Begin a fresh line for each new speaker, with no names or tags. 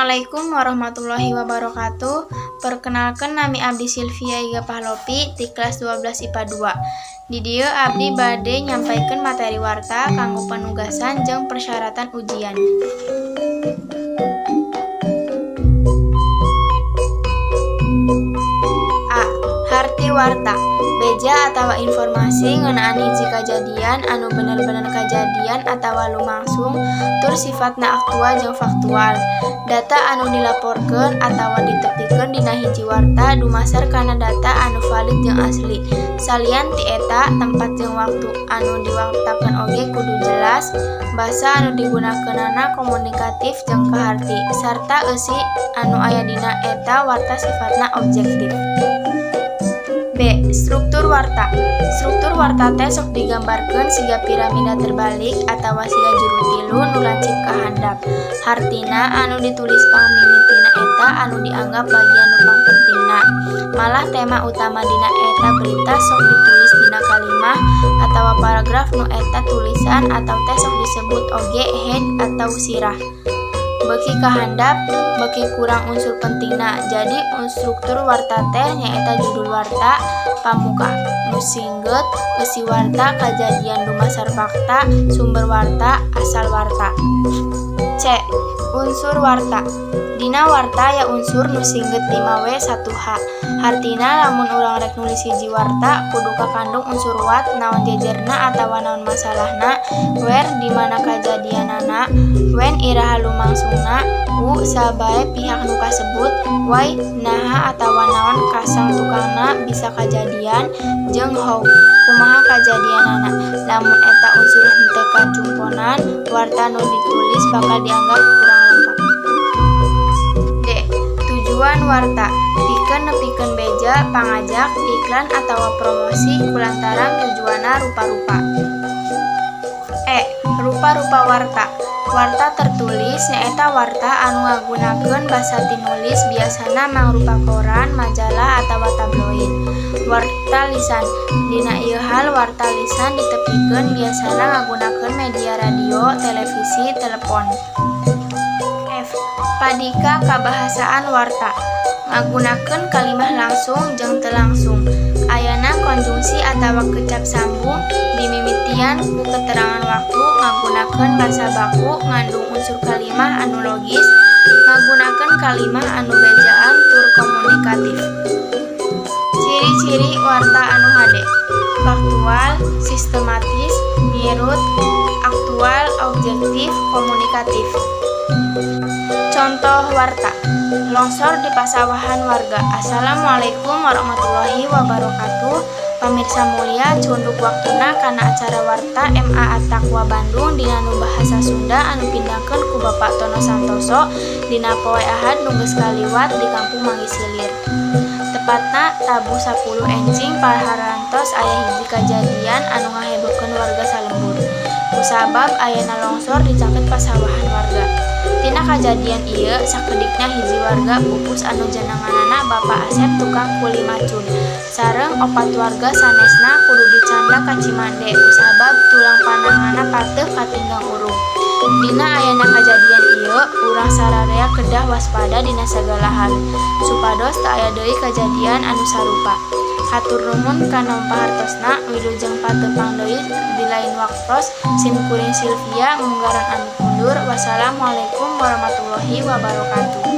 Assalamualaikum warahmatullahi wabarakatuh. Perkenalkan, nami abdi Silvia Iga Pahlopi di kelas 12 IPA 2. Di dieu abdi bade nyampaikan materi warta kanggo penugasan jeung persyaratan ujian. A. Harti warta. Beja atawa informasi ngeunaan hiji kajadian anu bener-bener kajadian atawa lumangsung tur sifatna aktual jeung faktual. Data anu dilaporkeun atawa ditepikeun dina hiji warta dumasar kana data anu valid jeung asli. Salian ti eta, tempat jeung waktu anu diwartakeun oge kudu jelas, basa anu digunakeunana komunikatif jeung kaharti, sarta eusi anu aya dina eta warta sifatna objektif. B. Struktur warta. Struktur warta teh sok digambarkeun siga piramida terbalik atawa siga juru tilu nu lancip ka handap. Hartina, anu ditulis pangmimitina eta anu dianggap bagian nu pangpentingna. Malah tema utama dina eta berita sok ditulis dina kalimah atawa paragraf nu eta tulisan atau teh sok disebut oge head atau sirah. Beuki ka handap, beuki kurang unsur pentingna. Jadi, struktur warta teh nyaeta judul warta, pamuka nu singgeut, eusi warta, kajadian dumasar fakta, sumber warta, asal warta. C. Unsur warta. Dina warta aya unsur nu singgeut 5W 1H. Hartina, lamun urang rek nulis hiji warta kudu kakandung unsur what, naon jejerna atawa naon masalahna, where, di mana kajadianana, when, iraha lumangsungna, who, saha bae pihak nu kasebut, why, naha atawa naon kasang tukangna bisa kajadian, jeung how, kumaha kajadianana. Lamun eta unsur henteu kacumponan, warta nu ditulis bakal dianggap kurang lengkap. D. Tujuan warta. Pikeun nepikeun beja, pangajak, iklan atawa promosi kulantaran tujuanna rupa-rupa. E. Rupa-rupa warta. Warta tertulis nyaeta warta anu ngagunakeun basa tinulis, biasana mangrupa koran, majalah atawa tabloid. Warta lisan. Dina ieu hal, warta lisan ditepikeun biasana ngagunakeun media radio, televisi, telepon. F. Padika kabahasaan warta. Ngagunakeun kalimah langsung jeung teu langsung. Ayana konjungsi atawa kecap sambung, dimimitian ku keterangan waktu, ngagunakeun basa baku, ngandung unsur kalimah anu logis, ngagunakeun kalimah anu bejaan tur komunikatif. Ciri-ciri warta anu hade: faktual, sistematis, ngirut, aktual, objektif, komunikatif. Contoh warta: longsor di pasawahan warga. Assalamualaikum warahmatullahi wabarakatuh. Pamirsa mulia, cunduk waktuna kana acara warta MA At-Taqwa Bandung dina nu bahasa Sunda anu pindangkeun ku Bapak Tono Santoso dina poe Ahad nu geus kaliwat di Kampung Manggisilir. Tepatna tabuh 10 enjing parantos aya hiji kajadian anu ngahebohkeun warga salembur. Kusabab ayana longsor di caket pasawahan warga. Tina kajadian ieu, sakedikna hiji warga pupus anu jenenganana Bapak Asep, tukang kuli macul. Sareng opat warga sanesna kudu dicandak ka Cimande kusabab tulang pananganna pateuh katinggang urug. Dina ayana kajadian ieu, urang sararea kedah waspada dina sagala hal supados teu aya deui kajadian anu sarupa. Hatur nuhun kana pahartosna, wilujeng patepang deui di lain waktos. Sim kuring Silvia munggaran amit mundur. Wassalamualaikum warahmatullahi wabarakatuh.